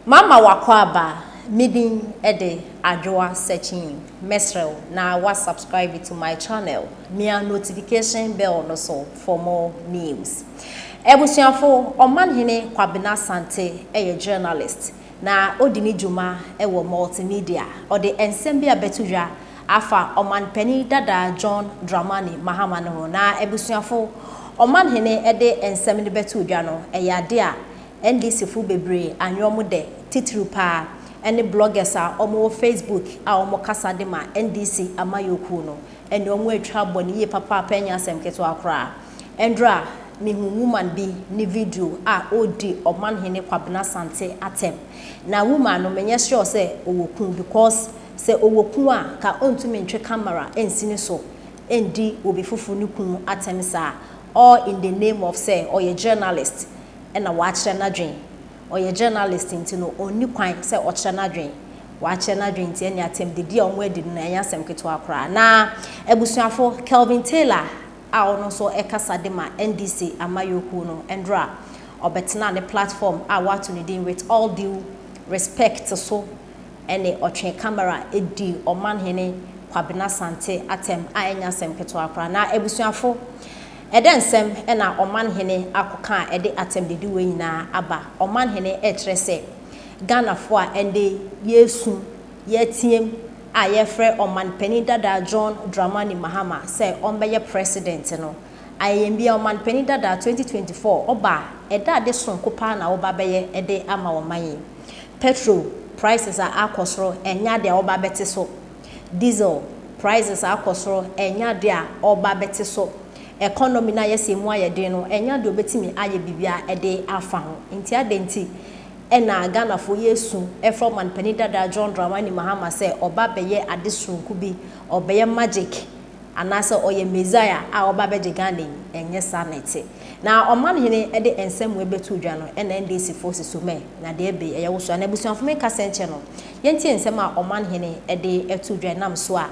Mama w'akwaaba, me din de Adwoa Sekyim, mɛsrɛ wo na wa subscribe to my channel, mia notification bell no so for more news. Abusuafo, Ɔmanhene Kwabena Asante yɛ journalist na odi ne dwuma wɔ Multimedia. Ɔde nsɛm bi abɛto dwa afa Ɔmanpanin dada John Dramani Mahama no ho. Na abusuafo, Ɔmanhene de nsɛm no bɛtoo dwa no, ɛyɛ ade a NDC fo bebree anyɛ wɔn dɛ, titiriw paa ne bloggers a wɔwɔ Facebook a wɔkasa de ma NDC amayɔkuo no, ɛne wɔn atwa abɔ no yie papaapa ɛnyɛ asɛm ketewa koraa. Ɛndra mehuu woman bi ne video a ɔredi Ɔmanhene Kwabena Asante atɛm. Na woman no menyɛ sure sɛ ɔwɔ kun because sɛ ɔwɔ kun a ka ɔntumi ntwe camera nsi ne so ndi obi foforo ne kun atɛm saa all in the name of sɛ ɔyɛ journalist. na wakyerɛ n'adwen. Ɔyɛ journalist nti no ɔnni kwan sɛ ɔkyerɛ n'adwen. Wakyerɛ n'adwen nti ɛnneɛ atɛmdidi a wɔadi no no ɛnyɛ asɛm ketewa koraa. Na abusuafo, Kelvin Taylor a ɔno nso kasa de ma NDC amayɔkuo no ndora ɔbɛtenaa ne platform a wɔato ne din With All Due Respect so ne ɔtwe camera dii Ɔmanhene Kwabena Asante atɛm a ɛnyɛ asɛm ketewa koraa. Na abusuafo, ɛdɛn nsɛm na Ɔmanhene akɔka a ɛde atɛmdidi wei nyinaa aba? Ɔmanhene rekyerɛ sɛ Ghanafoɔ a ɛnde yɛresu, yɛreteam a yɛrefrɛ Ɔmanpanin dada John Dramani Mahama sɛ ɔmmɛyɛ President no, Ayɛyɛmbea Ɔmanpanin dada 2024 ɔba a, ɛda ade sononko paa na woba bɛyɛ de ama ɔman yi. Petrol prices a akɔ soro ɛnyɛ ade a wɔba abɛte so. Diesel prices a akɔ soro ɛnyɛ ade a ɔba abɛte so. Economy no a yɛsɛ emu ayɛ den no ɛnyɛ ade a obetumi ayɛ biribiara de afa ho. Nti adɛn nti na Ghanafoɔ yɛresu frɛ Ɔmanpanin dada John Dramani Mahama sɛ ɔba abɛyɛ ade soronko bi, ɔbɛyɛ magic Anaasɛ ɔyɛ Messiah a ɔba abɛgye Ghana yi? Ɛnyɛ saa na ɛte. Na ɔmanhene de nsɛm wei bɛtoo dwa no, ɛna NDC foɔ si so mɛ, na deɛ ɛbɛ yi, ɛyɛ wo so. Na abusuafo menka sɛ nkyɛ no, yɛntie nsɛm a ɔmanhene de too dwa ɛnam so a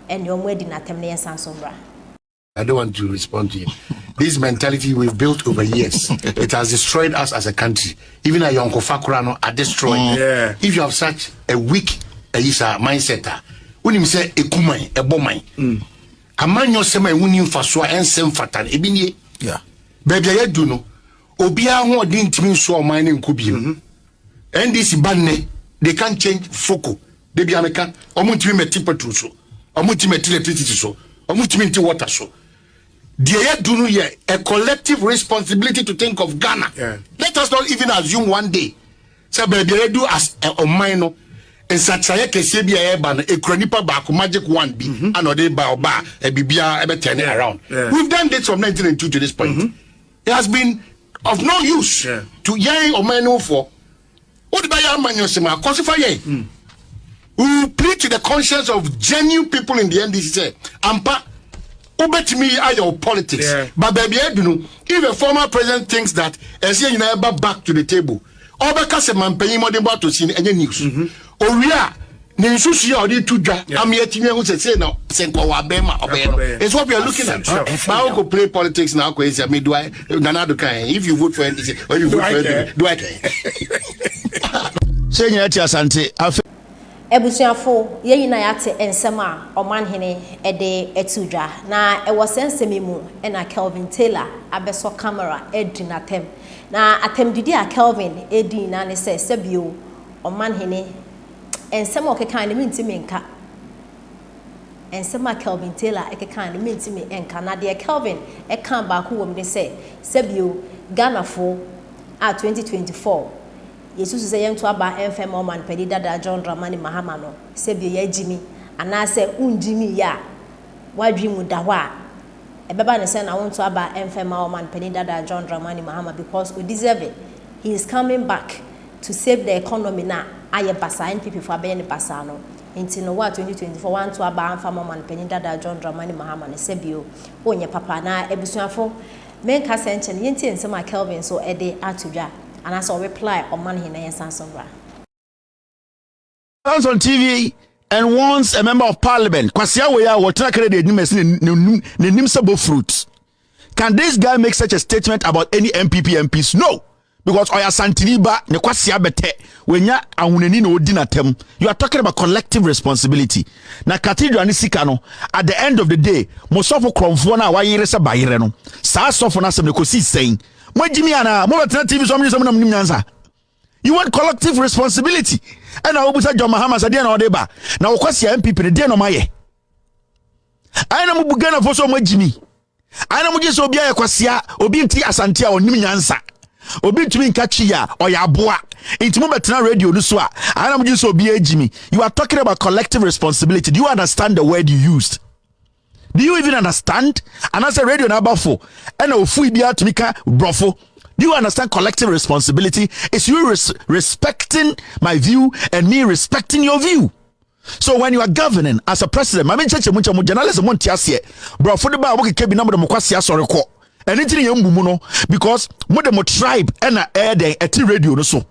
ɛne wɔn adi no atɛm no yɛnsan nso mmra. I don't want to respond to you. This mentality we've built over years, it has destroyed us as a country. Even a yɔnkofa koraa no, a destroy. If you have such a weak ayi saa mindset a, wonim sɛ ɛku man, ɛbɔ man. Amanyɔsɛm a ɛho ni mfasoɔ a ɛnsɛ mfata no, ebi nie. Baabi a yɛadu no, obiara hoɔden ntumi nsoa ɔman no nkɔ bio. NDC ba nnɛ, they can't change foko. Da bia meka, ɔmo ntumi mmɛte petrol so, ɔmo ntumi mmɛte electricity so, ɔmo ntumi nte water so. Deɛ yɛadu no yɛ a collective responsibility to think of Ghana. Let us not even assume one day sɛ baabi a yɛadu as ɔman no, nsakyeraeɛ kɛseɛ bi a ɛreba no, ɛkura nipa baako magic wand bi ana ɔde ba ɔba a biribiara ɛbɛ turn around. We've done this from 1992 to this point. It has been of no use to yɛn ɔman no foɔ. Wode bɛyɛ amanyɔsɛm a, kɔ so fa yɛn. We will plead to the conscience of genuine people in the NDC sɛ ampa wobɛtumi ayɛ wo politics but baabi a adu no, if a former president thinks that ɛsɛ yɛn nyinaa ɛba back to the table, ɔbɛka sɛ mampanyin mmɔdenbɔ atɔ sin, ɛnyɛ news. Owie a, ne nsusuiɛ a ɔde to dwa ama yɛatumi ahu sɛ sei na sɛ nka ɔwɔ abɛn ma ɔbɛyɛ no, it's what we are looking at. But how go play politics na akɔ esi me do I Nana Addo kan if you vote for NDC or if you vote for NPP, do I care? Sɛ nyina te Asante afe. Abusuafo, yɛn nyinaa yɛate nsɛm a Ɔmanhene de ato dwa, na ɛwɔ saa nsɛm yi mu na Kelvin Taylor abɛsɔ camera adi n'atɛm. Na atɛmdidi a Kelvin redi nyinaa ne sɛ, sɛbio Ɔmanhene nsɛm a ɔkekae no mentumi nka. Nsɛm a Kelvin Taylor kekae no mentumi nka. Na deɛ Kelvin kaa baako wɔ mu ne sɛ, sɛbio Ghanafoɔ a 2024 yɛsusu sɛ yɛnto aba mfa mma Ɔmanpanin dada John Dramani Mahama no, sɛbio yɛagyimi anaasɛ wongyimiiɛ a w'adwene mu da hɔ a, ɛbɛba no sɛn na wonto aba mfa mma Ɔmanpanin dada John Dramani Mahama because o deserve it. He is coming back to save the economy no a ayɛ basaa, NPP foɔ abɛyɛ no basaa no nti no wo a 2024 woanto aba amfa amma Ɔmanpanin dada John Dramani Mahama no sɛbio wonyɛ papa. Na abusuafo menka sɛ nkyɛ no yɛntie nsɛm a Kelvin nso de ato dwa anaasɛ ɔreply Ɔmanhene na yɛnsan so mmra. Stands on TV and warns a member of parliament. Kwasia wei a wɔtena Kennedy anim ɛsi n'anim sɛ bɔ fruit. Can this guy make such a statement about any NPP MPs? No. Because ɔyɛ Asantini ba ne kwasia bɛtɛ wanya ahonani na odi n'atam. You are talking about collective responsibility. Na cathedral ne sika no, at the end of the day, mo sɔfo korɔmfoɔ no a wayere sɛ bayerɛ no, saa sɔfo no asɛm no kɔsi sɛn? Mo agyimi anaa? Mo bɛtena TV so ɔmo sɛ mo nam nim nyansa. You want collective responsibility, ɛna wobusa John Mahama sɛ deɛ na ɔde ba na wɔkɔsia NPP no, deɛ na ɔmayɛ ayɛ na mobu Ghanafoɔ sɛ ɔmo agyimi ayɛ na mogye sɛ obi ayɛ kwasia, obi nti Asante a ɔnim nyansa, obi ntumi nka Twi a ɔyɛ aboa, nti mobɛtena radio no so a ayɛ na mogye sɛ obi agyimi. You are talking about collective responsibility. Do you understand the word you used? Do you even understand? Anaasɛ radio no abafo ɛna ofui biara tumi ka borɔfo? Do you understand collective responsibility? It's you respecting my view and me respecting your view. So when you are governing as a president, maame nkyɛnkyɛn mu nkyɛn mu journalism mo nte aseɛ, borɔfo de ba a wɔkeka bi na mo de mo kwasi asɔre kɔ ɛne ti ne yɛn mbu mu no, because mo de mo tribe ɛna ɛyɛ dɛn ɛte radio no so.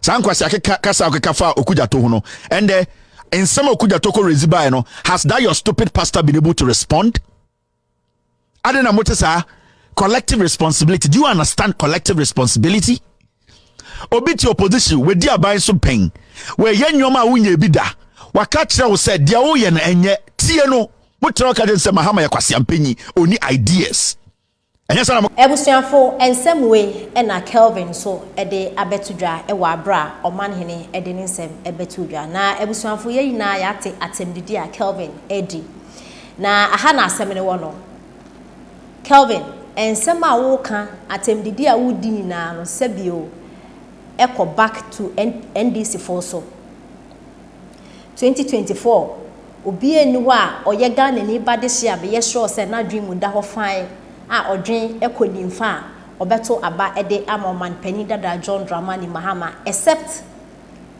Saa nkwasi akeka kasa akeka fa Okudzeto ho no, ɛndɛ nsɛm a Okudzeto kɔ rezi baeɛ no, has that your stupid pastor been able to respond? Ade na mo te saa collective responsibility. Do you understand collective responsibility? Obi te opposition, wedi aban so pɛn, wɔyɛ nneɛma a wonyɛ bi da, waka kyerɛ wo sɛ deɛ woyɛ no ɛnyɛ tie no, mokyerɛ wo ka kyerɛ sɛ Mahama yɛ kwasiampanyi, ɔni ideas, ɛnyɛ sɛ na Abusuafo, nsɛm wei ɛna Kelvin nso ɛde abɛto dwa ɛwɔ abere a Ɔmanhene ɛde ne nsɛm ɛbɛto dwa. Na abusuafo, yɛn nyinaa yɛate atɛmdidi a Kelvin ɛdi na aha na asɛm no wɔ no. Kelvin, nsɛm a woka, atɛmdidi a wodi nyinaa no, sɛbio ɛkɔ back to NDC foɔ so. 2024, obiara ni hɔ a ɔyɛ Ghanani ba de hyɛ a bɛyɛ sure sɛ n'adwene mu da hɔ fine a ɔdwen kɔ nimfa a ɔbɛto aba de ama ɔmanpanin dada John Dramani Mahama, except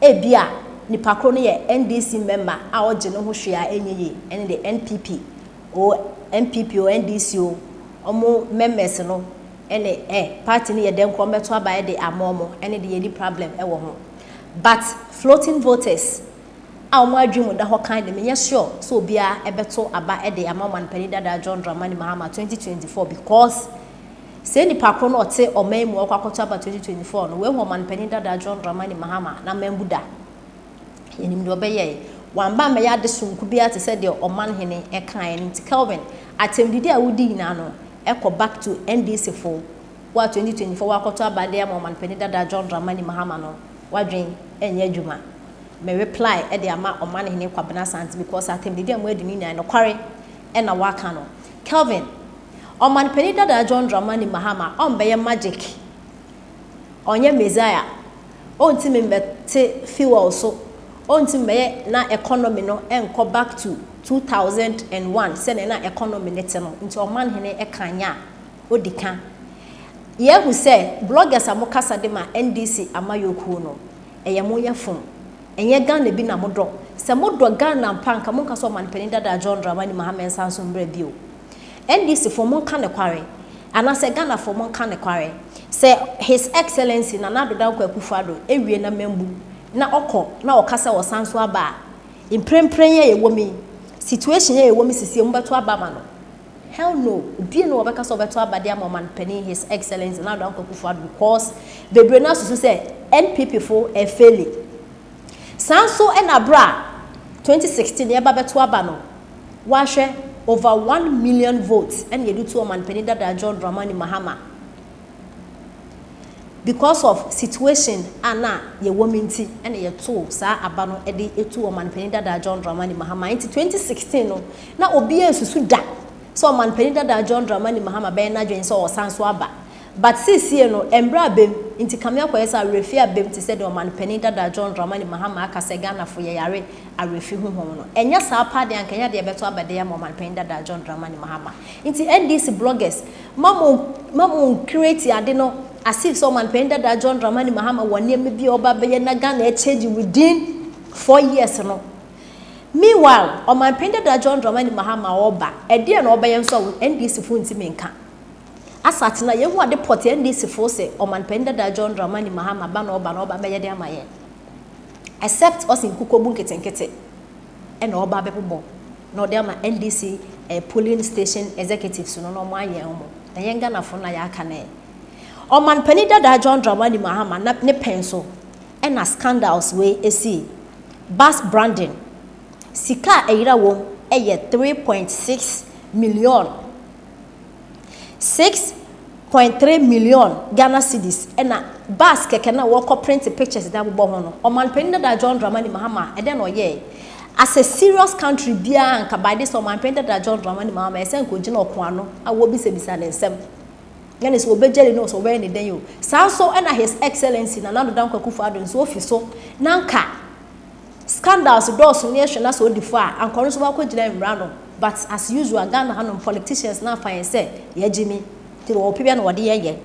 ebi a nipa koro no yɛ NDC member a ɔgye ne ho hwee a ɛnyɛ yie. Ɛne de NPP o, NPP o, NDC o, ɔmo members no ɛne party no yɛ dɛn kɔ ɔmbɛto aba de ama ɔmo, ɛne de yɛni problem ɛwɔ ho. But floating voters a wɔn adwene mu da hɔ kan de, menyɛ sure sɛ obiara ɛbɛto aba ɛde ama ɔmanpanin dada John Dramani Mahama 2024, because sɛ nipa koro no ɔte ɔman mu ɔkɔ akɔto aba 2024 no, wɔahu ɔmanpanin dada John Dramani Mahama na mambu da, yɛnim deɛ ɔbɛyɛ. Wamba mmɛyɛ ade sonko biara te sɛ deɛ Ɔmanhene ɛkaeɛ no. Nti Kelvin, atɛmdidi a wodi nyinaa no ɛkɔ back to NDC fo wa 2024 wakɔto aba de ama ɔmanpanin dada John Dramani Mahama no, wadwen ɛnyɛ adwuma. Me reply ɛde ama Ɔmanhene Kwabena Asante, because atɛmdidi a mo adi ne nyinaa nokware ɛna waka no. Kelvin, ɔmanpanin dada John Dramani Mahama ɔmbɛyɛ magic, ɔnyɛ messiah, ɔntumi mbɛte fuel so, ɔntumi mbɛyɛ na economy no ɛnkɔ back to 2001 sɛnea na economy ne te no. Nti Ɔmanhene ɛka nya a ɔdi ka. Yɛhu sɛ bloggers a mokasa de ma NDC amayɔkuo no, ɛyɛ mo yɛ fom, ɛnyɛ Ghana bi na modɔ. Sɛ modɔ Ghana mpa, nka monka sɛ ɔmanpanin dada John Dramani Mahama nsa nso mmerɛ bio. NDC fo, monka ne kware, anaasɛ Ghana fo, monka ne kware sɛ His Excellency Nana Addo Dankwa Akufo-Addo ewie na mambu na ɔkɔ na ɔka sɛ ɔsan so aba a, mprempren yɛ yɛwɔ mi situation yɛ yɛwɔ mi sisi mu bɛto aba ma no? Hell no. Obie no wɔbɛka sɛ ɔbɛto aba de ama ɔmanpanin His Excellency Nana Addo Dankwa Akufo-Addo, because bebree no asusu sɛ NPP fo ɛfail. Saa nso ɛna abere a 2016 yɛba bɛto aba no, wahwɛ over 1 million votes ɛna yɛde tu ɔmanpanin dada John Dramani Mahama. Because of situation a na yɛwɔ mu nti ɛna yɛtoo saa aba no ɛde etu ɔmanpanin dada John Dramani Mahama. Nti 2016 no, na obiara nsusu da sɛ ɔmanpanin dada John Dramani Mahama bɛyɛ n'adwene sɛ ɔsan so aba. But seesie no, mmerɛ abɛm nti kame akɔyɛ sɛ awerɛfi abɛm te sɛ deɛ ɔmanpanin dada John Dramani Mahama aka sɛ Ghanafo yɛyare awerɛfi honhom no. Ɛnyɛ saa paa deɛ, anka ɛnyɛ deɛ ɛbɛto aba de ama ɔmanpanin dada John Dramani Mahama. Nti NDC bloggers, ma mo create ade no as if sɛ ɔmanpanin dada John Dramani Mahama wɔ nneɛma bi a ɔba bɛyɛ na Ghana ɛchange within 4 years no. Meanwhile, ɔmanpanin dada John Dramani Mahama ɔba, ɛdeɛ na ɔbɛyɛ nso a NDC fo ntumi nka asatena yɛhu ade pɔte. NDC fo sɛ ɔmanpanin dada John Dramani Mahama ba na ɔba na ɔba bɛyɛ de ama yɛn, except ɔsi nkukobu nketenkete ɛna ɔba bɛbobɔ na ɔde ama NDC polling station executives no na ɔmo ayɛ ɔmo. Na yɛn Ghanafo na yɛaka ne. Ɔmanpanin dada John Dramani Mahama na ne pɛn so ɛna scandals wei esi. Bus branding, sika a ɛyera wɔm ɛyɛ 3.6 million, 6.3 million Ghana cedis, ɛna bus kɛkɛ na wɔkɔ print pictures de abobɔ ho no. Ɔmanpanin dada John Dramani Mahama, ɛdɛn na ɔyɛɛ? As a serious country biara, nka by this, ɔmanpanin dada John Dramani Mahama ɛsɛ nka ogyina ɔko ano a wɔbisabisa ne nsɛm yɛne sɛ wɔbɛgyere no, sɛ wɔbɛyɛ ne dɛn o. Saa nso ɛna His Excellency Nana Addo Dankwa Akufo-Addo nso ofi so na nka scandals dɔɔso ne ɛhwɛ na sɛ odi fo a, ankɔ no nso wakɔgyina mmara no. But as usual, Ghana hanom politicians na afa yɛn sɛ yɛgye mi nti wɔwɔ pɛ na wɔde yɛyɛ.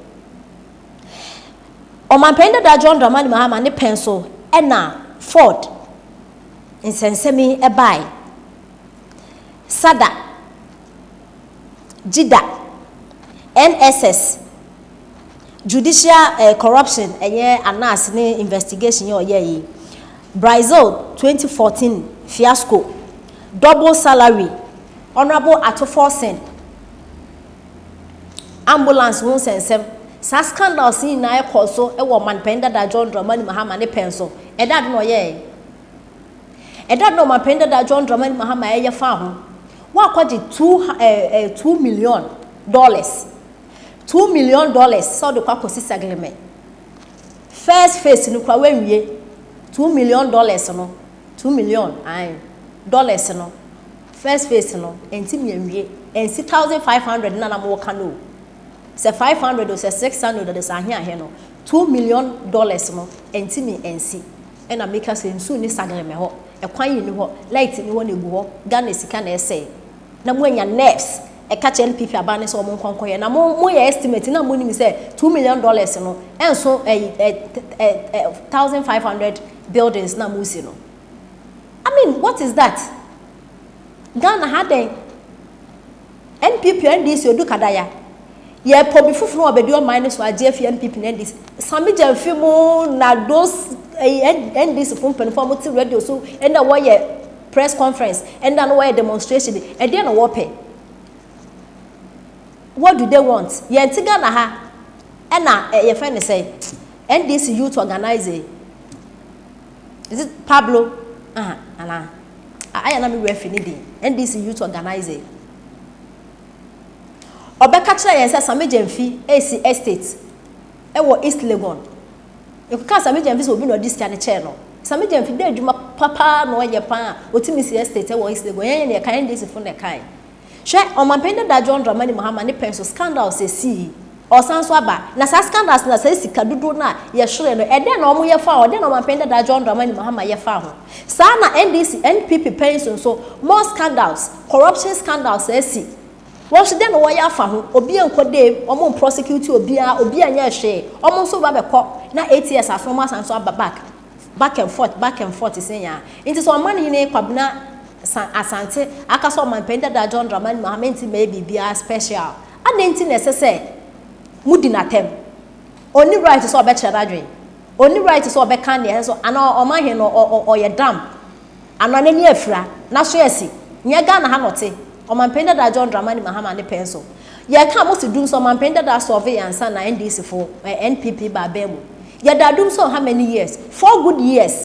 Ɔmanpanyin dada John Dramani Mahama ne pɛn so ɛna Ford nsɛnsɛm yi ɛbae, Sada, GYEEDA, NSS, judicial corruption, ɛyɛ Anas ne investigation yɛ ɔyɛ yi, Brazil 2014 fiasco, double salary, Honourable Ato Forson, ambulance ho nsɛnsɛm. Saa scandals yi nyinaa ɛkɔ so ɛwɔ ɔmanpanyin dada John Dramani Mahama ne pɛn so. Ɛda ade na ɔyɛɛ, ɛda ade na ɔmanpanyin dada John Dramani Mahama ɛyɛ fa ho wakɔgye $2 million, $2 million sɛ ɔde kɔ akɔsi Saglemi first phase no kora wanwie. $2 million no, 2 million ayi dollars no, first phase no nti mienwie nsi 1,500 na mo ka no sɛ 500 o, sɛ 600 o, de sɛ ahe ahe no, $2 million no nti mi nsi. Ɛna meka sɛ nsuo ni Saglemi hɔ, ɛkwan yi ni hɔ, light ni hɔ na egu hɔ. Ghana sika na ɛsɛe na mo anya nerves ɛka kyerɛ NPP aba ne sɛ ɔmo nkɔnkɔyɛ na mo yɛ estimate na mo nim sɛ $2 million no ɛnso ɛyi ɛ ɛ ɛ 1,500 buildings na mo si no. I mean, what is that? Ghana ha dɛn? NPP, NDC odu kadaya yɛpɔ bi foforɔ a ɔbɛdi ɔman no so agye afi NPP na NDC. Sammy Gyamfi mu na those ɛyi NDC fo mpanimfoɔ a wɔte radio so ɛna wɔyɛ press conference, ɛna no wɔyɛ demonstration. Ɛdeɛ na wɔpɛ? What do they want? Yɛn ti Ghana ha ɛna ɛ yɛfɛ ne sɛ NDC youth organizer, is it Pablo? Ah, ana ayɛ na mi wura fi ne din. NDC youth organizer ɔbɛka kyerɛ yɛn sɛ Sammy Gyamfi esi estate ɛwɔ East Legon. Ekuka Sammy Gyamfi sɛ obi na ɔdi sika ne kyɛn no. Sammy Gyamfi dɛ adwuma papa na ɔyɛ paa, otimi si estate ɛwɔ East Legon. Yɛn yɛn na ɛka NDC fo na ɛka. Hwɛ, ɔmanpanyin dada John Dramani Mahama ne pɛn so scandals esi, ɔsan so aba na saa scandals na saa sika dodoɔ no a yɛhwere no, ɛdɛn na wɔn yɛ fa ho? Ɛdɛn na ɔmanpanyin dada John Dramani Mahama yɛ fa ho? Saa na NDC, NPP pɛn so nso, more scandals, corruption scandals esi. Wɔn nso, dɛn na wɔyɛ afa ho? Obi nkɔ de wɔn prosecute obiara, obi anyɛ hwee. Wɔn nso ba bɛkɔ na 8 years aso, wɔn asan so aba back, back and forth, back and forth. Sɛ nyaa nti sɛ ɔman yi Kwabena Asante aka sɛ ɔmanpanyin dada John Dramani Mahama nti mɛyɛ biribiara special adan nti na ɛsɛ sɛ mudi n'atɛm. Oni right sɛ ɔbɛkyerɛ n'adwene, oni right sɛ ɔbɛka nea ɛsɛ so anaa ɔman he no ɔyɛ dam anaa n'ani afira n'aso ɛsi nyɛ. Ghana ha nɔte ɔmanpanyin dada John Dramani Mahama ne pɛn so yɛka mo si dum so. Ɔmanpanyin dada sɔɔve yansa na NDC fo ɛ NPP ba abɛn mu. Yɛda dum so how many years? 4 good years.